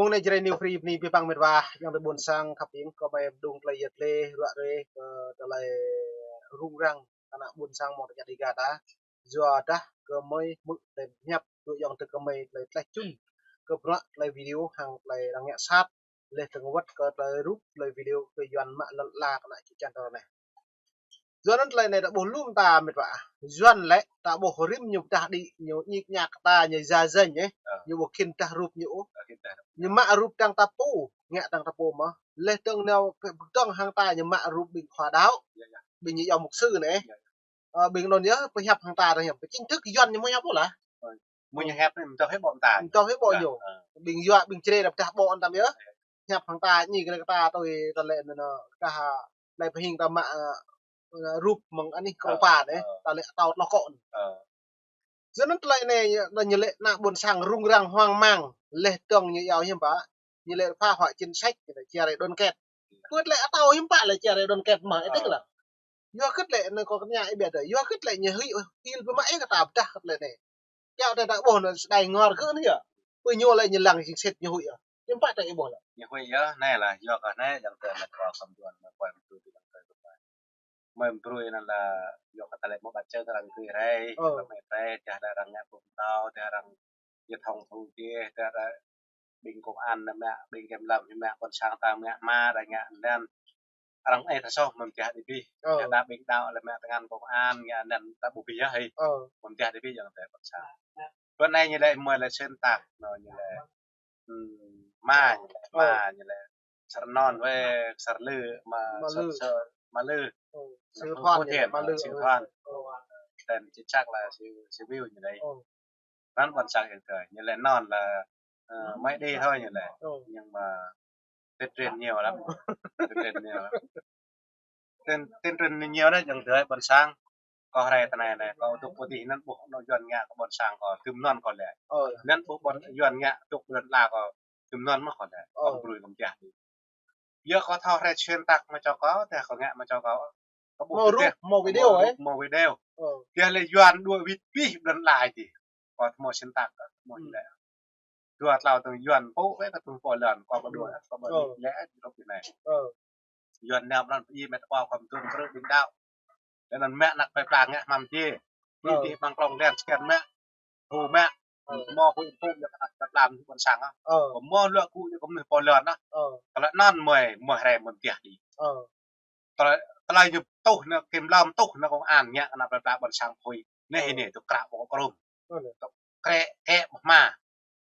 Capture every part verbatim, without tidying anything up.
Mông anai Jrai New Free bơni abih bang met wa, ayŏng adơi ƀuôn sang khăp hing, kơ mơi pơdŏng tơlơi yet lĕ, ruă ruê, kơ tơlơi rŭng răng, ană ƀuôn sang mơ̆ng tơngan Dega ta. Yua dah kơ mơi hmư̆ tơlơi pơhiăp, tui ayŏng adơi kơ mơi tơlơi tlaih čun, kơ bruă tơlơi video, hăng tơlơi arăng ngă sat, leh tơngơ̆t kơ tơlơi rup, tơlơi video, kơ Yuan mă lŏn ala kơ ană čư̆ čan ta anai. Yua anŭn tơlơi anai ta ƀuh lŏm ta met wa. Yuan lĕ ta ƀuh rĭm ñu pơdah đĭ, ñu ñik ñak ta, ñu ya jêñ, ơ. Ñu ƀu khĭn pơdah rup ñu ôh. Ñu mă rup tăng ta pô, ngă tăng ta pô mơ̆. Leh tơ̆ng nao pơtŏng hăng ta ñu mă rup ƀing khua đaŏ. Ƀing ñu yua mục sư anai. Ơ, ƀing anŭn yơh pơhiăp hăng ta ră hiam. Chính thức Yuan ñu mơ̆ hiăp ôh lah. Mơ̆ ñu hiăp anai, mơ̆ tơ̆ hĭ ƀô̆ ta. Mơ̆ tơ̆ hĭ ƀô̆ ñu. Ƀing yua ƀing Jrai đa pơdah ƀô̆ anŭn tam yơh. Hiăp hăng ta ñi kơ ta tui tơlơi anŭn, kah tơlơi pơhing ta mă, ơ, rup mơ̆ng anih kơ pa anai, ta lĕ atâo tloh kŏ anai. Yua anŭn tơlơi anai, anŭn ñu lĕ ană ƀuôn sang rŭng răng hoang mang, leh tơ̆ng ñu yua hiam pă, ñu lĕ phá hoại chính sách, ñu lĕ chia rẽ đoàn kết. Pơ̆t lĕ atâo hiam pă lĕ chia rẽ đoàn kết mơ̆, ih tĭng lah. Yua hơget lĕ anai kâo kơnang ih ƀiă tơ̆, yua hơget lĕ ñu hil, hil pơmă ih kơ ta pơdah hơget lĕ anai. Kiăo tơ̆ ta ƀuh anŭn sơdai ngor kơ anai yơh. Pơ ñu lĕ ñu lăng jing sĭt ñu huĭ yơh. Hiam pă tơ̆ ih ƀuh lĕ. Ñu huĭ yơh, anai lah, yua kơ anai, ayŏng adơi met wa khŏm Yuan, met wa khŏm tui ayŏng adơi. Mơi brui anŭn lah, yua kơ tơlơi mơ̆ ƀăt čơ arăng gui rai, mơi rai, dah arăng ngă pơm tao, dah arăng yơh thông thu dih, dah arăng ƀing công an anai mă, ƀing kiểm lâm anai mă, ƀôn sang ta mă, mă, arăng ngă anŭn. Arăng ih ta soh mơ̆ mơtiah đĭ abih. Dah ƀing đaŏ lĕ mă tơngan công an ngă anŭn ta ƀu abih yơh hĭ. Mơ̆ mơtiah đĭ abih ayŏng adơi ƀôn sang. Bơ anai ñu lĕ mơi lĕ xuyên tạc, anŭn ñu lĕ, ưm, ma ñu lĕ, ma ñu lĕ. Sar non wĕ, sar lư, ma, sar, sar, ma lư. Siu Thoan, Siu Thoan. Tên chính xác là Siu, Siu Viu ñu lĕ. Anŭn ƀôn sang ayŏng adơi, ñu lĕ anŭn lah, ơ, mơi đĭ thôi ñu lĕ. Nhưng mà tuyên truyền nhiều lắm. Tuyên truyền nhiều lắm. Tuyên, tuyên truyền nhiều đấy, ayŏng adơi ƀôn sang. Kâo rai tơ anai anai, kâo dŏ pơ adih anŭn ƀuh anŏ Yuan ngă kơ ƀôn sang kâo, tơm anŭn kâo lĕ. Anŭn ƀuh ƀôn Yuan ngă dŏ ƀôn la kâo, tơm anŭn mơ̆ kâo lĕ. Kâo brui kâo mơtiah đĭ. Yua kâo thâo rai xuyên tạc mă čô kâo, dah kâo ngă mă čô kâo. Kâo ƀuh mơ̆ rup, mơ̆ video, mơ̆ video. Dah lĕ Yuan đuaĭ wĭt abih ƀôn la adih. Kâo mơ̆ xuyên tạc, mơ̆ lĕ. Dua tlâo tơ̆ng Yuan pô wĕ kơ tơ̆ng pô lŏn, kâo ƀu đuaĭ, kâo ƀu lĕ, rup anai. Yuan nao mơ̆n pơjing met wa khŏm tơ̆ng krư̆ ƀing đaŏ. Lĕ anŭn mă ană plơi pla ngă hmam dih. Dih, dih ƀăng klông đen sken mă. Hu mă. Mơ̆ hui pŭ yua kơ ană plơi pla mơnuih ƀôn sang ah. Mơ̆ luă gŭ yua kơ mơnuih pô lŏn ah. Tơlơi anŭn mơi, mơi rai mơ̆ mơtiah đĭ. Tơlơi, tơlơi ñu tuh anŭn kiểm lâm, tuh anŭn công an ngă kơ ană plơi pla ƀôn sang hui. Anai, anai, tŭ kră ƀô̆ krŭm. Tŭ krĕ, kĕ ƀô̆ hma.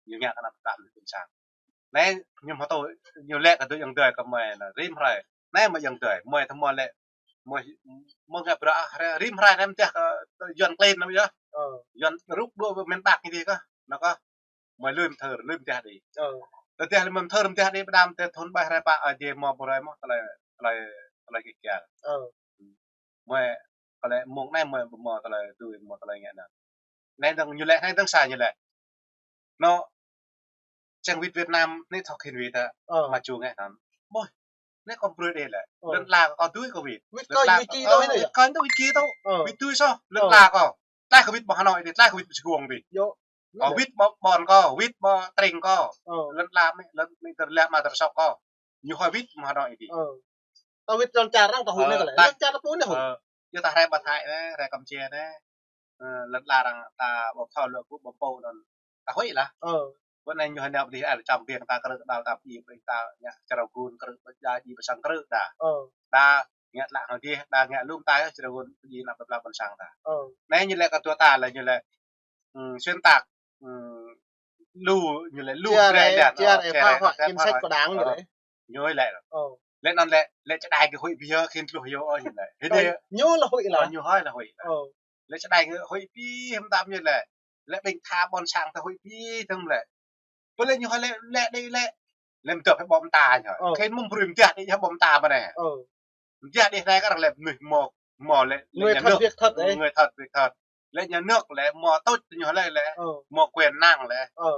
Ñu ngă kơ ană plơi pla ƀôn sang. Anai, ñu mơ̆ tŭ, ñu lĕ kơ tui ayŏng adơi kơ mơi anŭn, rĭm hrơi. Anai mơi ayŏng adơi, mơi tơmơi lĕ, mơi, mơi ngă bruă, rĭm hrơi anai mơtiah kơ Yuan klin anŭn yơh. Yuan rup đuaĭ miền Bắc ñu dih kơ, anŭn kơ. Mơi lui mơthưr, lui mơtiah đĭ. Tơdah lui mơthưr mơtiah đĭ, pơđam tơ thun ƀai hrơi pă, ơ, djai mơ̆ ƀu rai mơ̆, tơlơi, tơlơi, tơlơi kik kial. Mơi, kơ lĕ mông anai mơi mơ̆ tơlơi tui, mơ̆ tơlơi ngă anŭn. Anai dơ̆ng ñu lĕ, anai dơ̆ng sa ñu lĕ. Anŏ, čang wĭt Việt Nam anai thâo khĭn wĭt ta, mă ču ngă anŭn. Ƀôh, anai kâo brơi đe lĕ. Lŏn la kâo dưi kâo wĭt. Wĭt kâo wĭt ki tơ, wĭt kâo tơ wĭt ki tơ. Wĭt dưi soh, lŏn la kâo. Tlaih kâo wĭt ƀơi Hà Nội dih, tlaih kâo wĭt ƀơi Sài Gòn dih. Kâo wĭt ƀơi ƀôn kâo, wĭt ƀơi tring kâo. Lŏn la mơi, lŏn mơi tơlơi mă tơlơi sŏk kâo. Ñu hơi wĭt ƀơi Hà Nội dih. Ta wĭt lŏn čar arăng ta huĭ anai kơ lĕ. Lŏn čar ta pô anai huĭ. Yua ta rai ƀơi Thái anai, rai Campuchia anai. Ơ, lŏn la arăng ta ƀu thâo luă gŭ ƀu pô anŭn ta huĭ lah. Bơ anai ñu hơi nao ƀơi dih, ơ, čăm biêng ta krư̆ đal ta pơjing ƀơi ta ngă črâo gun krư̆ ƀơi ja ji ƀơi sang krư̆ đa. Đa ngă tlă hăng dih, đa ngă lŏm ta yơh črâo gun pơjing ană plơi pla ƀôn sang ta. Anai ñu lĕ kơ tui ta lĕ ñu lĕ, ưm, xuyên tạc, ưm, lu, ñu lĕ lu chia rẽ, chia rẽ, phá hoại chính sách của Đảng ñu lĕ. Ñu hơi lĕ. Lĕ anŭn lĕ, lĕ čơđai kơ huĭ ƀiă khĭn tluh yơh ñu lĕ. Hĭ dih. Ñu lĕ huĭ lah. Ñu hơi lĕ huĭ lah. Lĕ čơđai kơ huĭ ƀiă hăm tam ñu lĕ. Lĕ ƀing tha ƀôn sang ta huĭ ƀiă tơ̆ng lĕ. Pơ lĕ ñu hơi lĕ, lĕ đĭ lĕ. Lĕ mơ̆ tơ̆ phải ƀô̆ mơta ñu. Khĭn mơ̆ brơi mơtiah đĭ ñu ƀô̆ mơta mơ̆ anai. Mơtiah đĭ anai kơ arăng lĕ mơnuih mơ̆, mơ̆ lĕ, lĕ người nhà nước, thật việc thật đấy. Người thật việc thật. Lĕ nhà nước lĕ mơ̆ tuč ñu hơi lĕ, lĕ mơ̆ quyền năng lĕ. Ơ,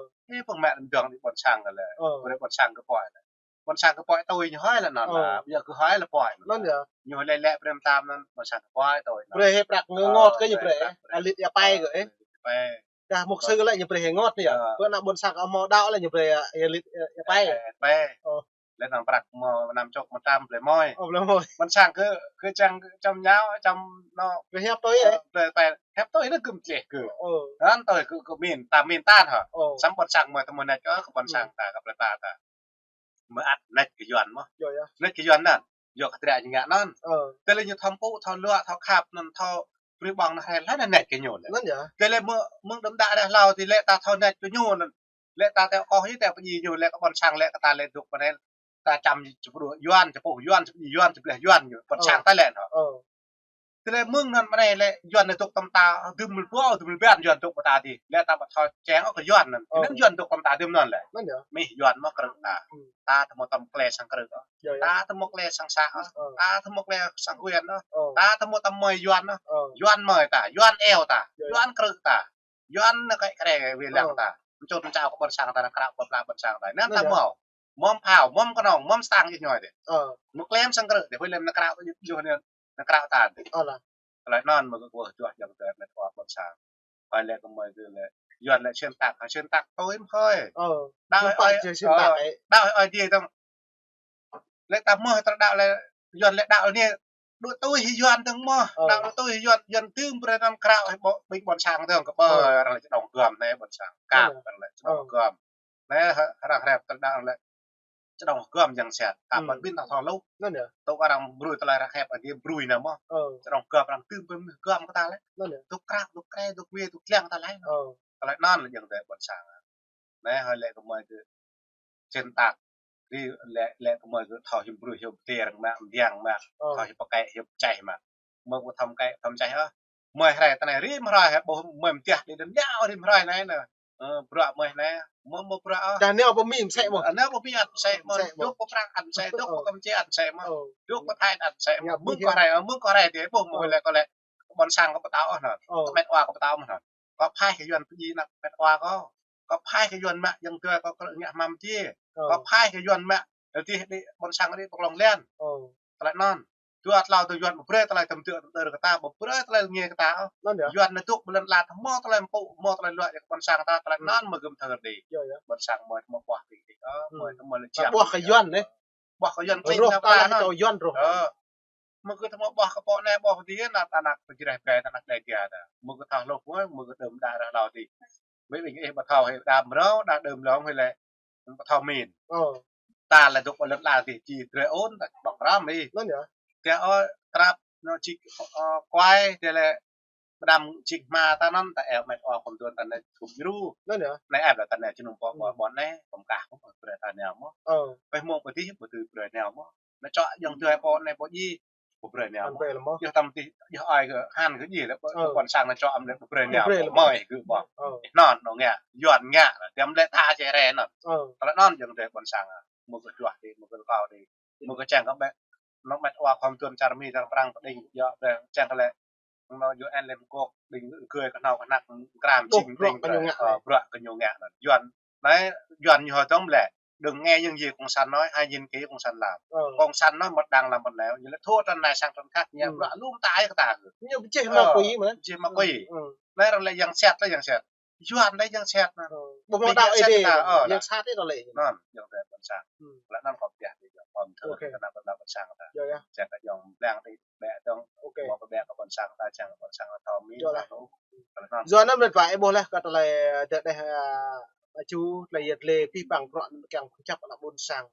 pơ̆ng mă lăm dơ̆ng đĭ ƀôn sang lĕ. Brơi ƀôn sang kơ pơhiăp lĕ. Ƀôn sang kơ pơhiăp tui ñu hơi lĕ anŭn. Ơ. Ƀiă kơ hơi lĕ pơhiăp. Anŭn yơh. Ñu hơi lĕ lĕ brơi mơtam anŭn, ƀôn sang kơ pơhiăp tui anŭn. Brơi hơi prăk ngơ ngot kơ ñu brơi. Brơi prăk, brơi. Alit ia pai kơ, ơ. Alit ia pai. Dah mục sư lĕ ñu brơi hơngot yơh. Ơ. Bơ ană ƀôn sang hmâo đaŏ lĕ ñu brơi, ơ, ơ, lit, ơ, ơ, pĕ. Pĕ, pĕ. Ơ. Lĕ anăm prăk hmâo năm čô mơtam brơi mơi. Ơ, brơi mơi. Ƀôn sang kơ, kơ čang, čăm ñao, čăm nô. Brơi hiăp tui, ơ, ơ. Brơi pĕ, hiăp tui anŭn kơ mơtlih kơ. Ơ. Anŭn tui kơ, kơ min, ta min ta hă. Ơ. Samơ̆ ƀôn sang mơi tơmơi nač kơ, kơ ƀôn sang ta, kơ plơi pla ta. Mơ̆ ăt nač kơ Yuan mơ̆. Yơh, yơh. Nač kơ Yuan anŭn. Yua kơ tơdruă ñu ngă anŭn. Ơ. Tơlơi ñu thâo pơpŭ, thâo luă, thâo khăp anŭn, thâo brơi ƀơ̆ng anŭn hrơi laih anŭn nač kơ ñu lĕ. Anŭn yơh. Tơlơi mơ̆, mơ̆ng đưm đă ră hlâo tih lĕ ta thâo nač kơ ñu anŭn. Lĕ ta teo koh yơh, teo pơdjai ñu, lĕ kơ ƀôn sang lĕ kơ ta lĕ dŏ pơ anai. Ta čăm čơpruă Yuan, čơpŭ Yuan, čơpŭ Yuan, čơpŭ Yuan ñu. Ƀôn sang ta lĕ anŭn. Ơ. Tơlơi mơ̆ng anŭn mơ̆ anai lĕ Yuan anai dŏ tơm ta, dŭm mơ̆l pô, dŭm mơ̆l ƀiă Yuan dŏ tơm ta tih. Lĕ ta ƀu thâo čang ôh kơ Yuan anŭn. Ơ. Anŭn Yuan dŏ tơm ta dŭm anŭn lĕ. Anŭn yơh. Mih Yuan mơ̆ krư̆ ta. Hmm. Ta tơmơi tơm klĕ sang krư̆ ôh. Yơh, yơh. Ta tơmơi klĕ sang să ôh. Ơ. Ta tơmơi klĕ sang huyện ôh. Ơ. Ta tơmơi tơm mơi Yuan ôh. Ơ. Yuan mơi ta, Yuan eo ta, yơh, yơh, Yuan krư̆ ta. Yuan anŭn kĕ krĕ wai lăng ta. Mơčut mơčao kơ ƀôn sang ta, anŭn krao ƀôn pla ƀôn sang ta. Anŭn ta mơ̆. Mơ̆m phao, mơ̆m kơnong, mơ̆m stang jih ñoi dih. Ơ. Mơ̆ klĕm sang krư̆ dih, wai lăng anŭn krao jih, jih anŭn, anŭn krao ta dih. Ơ lah. Tơlơi anŭn mơ̆ kơ kơ juah jang tơ met wa ƀôn sang. Hơi lĕ kơ mơi kơ lĕ. Yuan lĕ xuyên tạc, hơi xuyên tạc tui mơ̆ hơi. Ơ. Đaŏ hơi, hơi, hơi, xuyên tạc, ơ, ơ. Đaŏ hơi, hơi dih tong. Lĕ ta mơ̆ tơlơi đaŏ lĕ Yuan lĕ đaŏ anai. Dŏ tui hĭ Yuan tơng mơ̆. Ơ. Đaŏ dŏ tui hĭ Yuan, Yuan tơm brơi anăm krao hĭ ƀing ƀôn sang tơng kơ ƀơ, ơ, arăng lĕ čơđong gơm anai ƀôn sang. Kăp, ơ, arăng lĕ čơđong, ơ, gơm. Anai hơ-, arăng hrĕp tơlơi đaŏ lĕ čơđong gơm yang sĕt. Kăp, ơ, ƀing ta thâo luh. Anŭn yơh. Tơl arăng brơi tơlơi arăng hrĕp anai brơi anai mơ̆. Ơ. Čơđong gơm arăng tơm brơi gơm kơ ta lĕ. Anŭn yơh. Dŏ krao, dŏ krĕ, dŏ wai, dŏ kliăng ta lĕ. Ơ. Tơlơi anŭn lĕ jing tơ ƀôn sang. Anai hơi lĕ kơ mơi kơ xuyên tạc. Ri lĕ, lĕ kơ mơi kơ thâo hiư̆m brơi hiư̆m pơtê arăng mă, mơdiăng mă, ơ, thâo hiư̆m pơkĕ hiư̆m pơčeh mă. Mơi ƀu thâo pơkĕ, thâo pơčeh ôh. Mơi hrơi tơ anai rim hrơi hă ƀuh mơi mơtiah đĭ đưm yơh rim hrơi anai nă. Ơ, bruă mơi anai, mơi, mơi bruă ôh. Dah nao pơ Mi mơsĕ mơ̆. Ơ, nao pơ Mi ăt mơsĕ mơ̆. Mơsĕ mơ̆. Dŏ pơ Prăng ăt mơsĕ, dŏ pơ, ơ, Kampuchia ăt mơsĕ mơ̆. Ơ. Dŏ pơ Thái ăt mơsĕ mơ̆. Mơ̆ng kơ hrơi, ơ, mơ̆ng kơ hrơi dih ƀuh mơi, ơ, lĕ kơ lĕ. Kơ ƀôn sang kơ pơtao ôh nă. Ơ. Kơ met wa kơ pơtao ôh nă. Kơ phai kơ Yuan pơdjai ană met wa kơ. Kơ phai kơ Yuan mă jing tui kơ krư̆ ngă hmam či. Ơ. Kơ phai kơ Yuan mă, ơ, dih đĭ ƀôn sang đĭ pơklŏng lian. Ơ. Tơlơi anŭn. Dua tlâo tơ Yuan ƀu brơi tơlơi tơm tơ̆ tơm tơ̆ kơ ta, ƀu brơi tơlơi rơngiă kơ ta. Anŭn yơh. Yuan anai dŏ ƀơi lŏn ala ta hmâo tơlơi pơpŭ, hmâo tơlơi luă kơ ƀôn sang ta, tơlơi anŭn mơ̆ gơm thơr đĭ. Yơh, yơh. Ƀôn sang mơi hmâo ƀuah kơ đĭ. Ơ, mơi hmâo lĕ čiăng ƀuah kơ Yuan anai. Ƀuah kơ Yuan klin ƀuah ta anŭn. Yuan rŏh. Ơ. Mơ̆ kơ tơmơi ƀuah kơ pô anai ƀuah dih anŭn ta anăk pơjreh pơgai ta anăk Dêga ta. Mơ̆ kơ thâo hluh mơ̆, mơ̆ kơ đưm đă ră hlâo dih. Ƀing ih ƀu thâo hĭ đam mrâo, đa đưm lŏng hĭ lĕ. Ƀu thâo min. Ơ. Ta lĕ dŏ ƀơi lŏn ala dih či drơi ôn ta ƀơ̆ng răm ih. Anŭn yơh. Tơdah ơ trăp nô čih, ơ, kuai, tơdah lĕ pơđăm čih hma ta anŭn ta eo met wa khŏm tuan ta anai thŭm djru. Anŭn yơh. Anai ăp lĕ ta anai čơnŭm pô, ơ, ƀôn anai, pơm kah pô brơi ta nao mơ̆. Ơ. Pĕ hmâo pơdih, pơdih brơi nao mơ̆. Anai čŏ jing tui pô anai pô djai. Ƀu brơi nao mơ̆. Yua tơm tih, yua ai kơ, han kơ djai lĕ, ƀu, ơ, ƀôn sang anai čŏ ăm lĕ ƀu brơi nao mơ̆. Ƀu brơi mơ̆. Mơi kơ ƀuh. Ơ. Anŭn nô ngă, Yuan ngă, tiăm lĕ ta čê re anŭn. Ơ. Tơlơi anŭn jing tui ƀôn sang. Mơ̆ kơ juah đĭ, mơ̆ kơ kâo đĭ. Mơ̆ kơ čang kơ ƀĕ. Nô met wa khŏm tuan čar Mi, čar Prăng pơđing, yua ƀĕ čang kơ lĕ. Nô U N Liên Hợp Quốc, đing gơi kơ hnâo kơ hnăk kram čing đing, bruă kơ ñu ngă anŭn. Yuan. Anai, Yuan ñu hơi tơm lĕ. Đừng nghe những gì Cộng sản nói, hãy nhìn kỹ Cộng sản làm. Ơ. Cộng sản nói một đằng làm một nẻo, ñu lĕ thua trăn anai sang trăn khác, ñu bruă lum tai kơ ta. Ñu pơjeh mă kui mơ̆n. Pơjeh mă kui. Ơ. Anai arăng lĕ yang sĕt lĕ yang sĕt. Yuan lĕ yang sĕt anŭn. Ơ. Ƀu hmâo đaŏ ih dih. Ơ, yang sat ih tơlơi. Anŭn, yang tơ ƀôn sang. Lĕ anŭn kâo pơhiăp dih, kâo pơm thâo kơ ană ƀôn sang ta. Yơh, yơh. Čang kơ jong blang dih. Ƀĕ dong, ôkê, mơ̆ pơƀĕ kơ ƀôn sang ta čang ƀôn sang ta thâo min. Yơh lah. Tơlơi anŭn. Yua anŭn met wa ih ƀuh laih kơ tơlơi, ơ, dêh, dêh, ơ, mă ču, tơlơi yet lĕ pih păng bruă anŭn kiăng pơčăp ană ƀôn sang.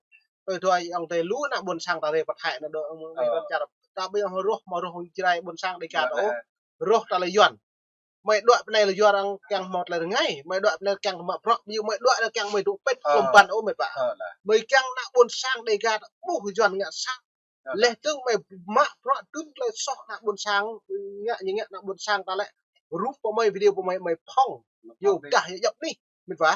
Tui dua yang tơ lu ană ƀôn sang ta rê pơthai anŭn dŏ, ơ, anŭn čar ta ƀing hmâo rŏh, hmâo rŏh Jrai ƀôn sang Dêga ta ôh. Rŏh tơlơi Yuan. Mơi đuaĭ pơ anai lĕ Yuan arăng kiăng hmâo tơlơi rơngai, mơi đuaĭ pơ anai kiăng mă bruă, ƀiă mơi đuaĭ lĕ kiăng mơi dŏ pĕt klŏm ƀăn ôh met wa. Mơi kiăng ană ƀôn sang Dêga ta ƀuh Yuan ngă sat. Leh dơ̆ng mơi mă bruă tŭm tơlơi soh ană ƀôn sang, ngă ñu ngă ană ƀôn sang ta lĕ. Rup pơ mơi, video pơ mơi, mơi phŏng. Yua dah yua djŏp anih, met wa.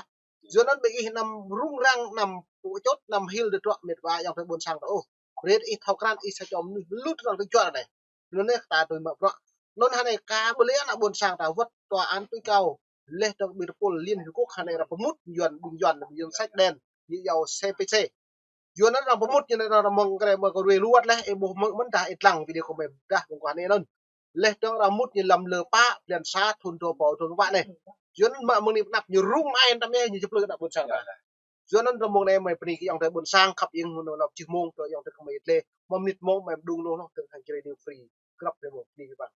Yua anŭn ƀing ih anăm rŭng răng, anăm pơčut, anăm hil dơdrŏ met wa, yang tơ ƀôn sang ta ôh. Brơi ih thâo krăn, ih sa čô mơnuih lŭt răng tơjuăl anai. Anŭn anai kơ ta tui mă bruă. Anŭn hơnai kơ ƀu lĕ ană ƀôn sang ta wơ̆t tòa án tối cao. Leh dơ̆ng ƀing tơpul Liên Hiệp Quốc hơnai arăng pơmŭt Yuan, ƀing Yuan, ƀing Yuan sĕk đen, ñu iâu C P C. Yua anŭn arăng pơmŭt ñu anŭn arăng mơ̆ng kơ mơ̆ng kơ ruai luăt leh, ih ƀuh mơ̆ng mơ̆n dah ih lăng video kơ mơi dah mơ̆ng kơ hơnai anŭn. Leh dơ̆ng arăng mŭt ñu lăm lơ pă, blan sa, thŭn dua rơbâo dua pă anai. Yua anŭn mă mơ̆ng anai pơnăp ñu rŭng ai tăm yơh, ñu či plư kơ ană ƀôn sang ta. Yua anŭn tơ mơ̆ng anai mơi bơni kơ ayŏng adơi ƀôn sang khăp ieng hơnŭn lăp čih mông tơ ayŏng adơi kơmơi tlê. Mơ̆ng mơnit mông mơi mơđung lŏ lŏ tơ hăng Čư̆ Radio Free. Krăp tơ mơ̆ng bơni kơ ƀăng.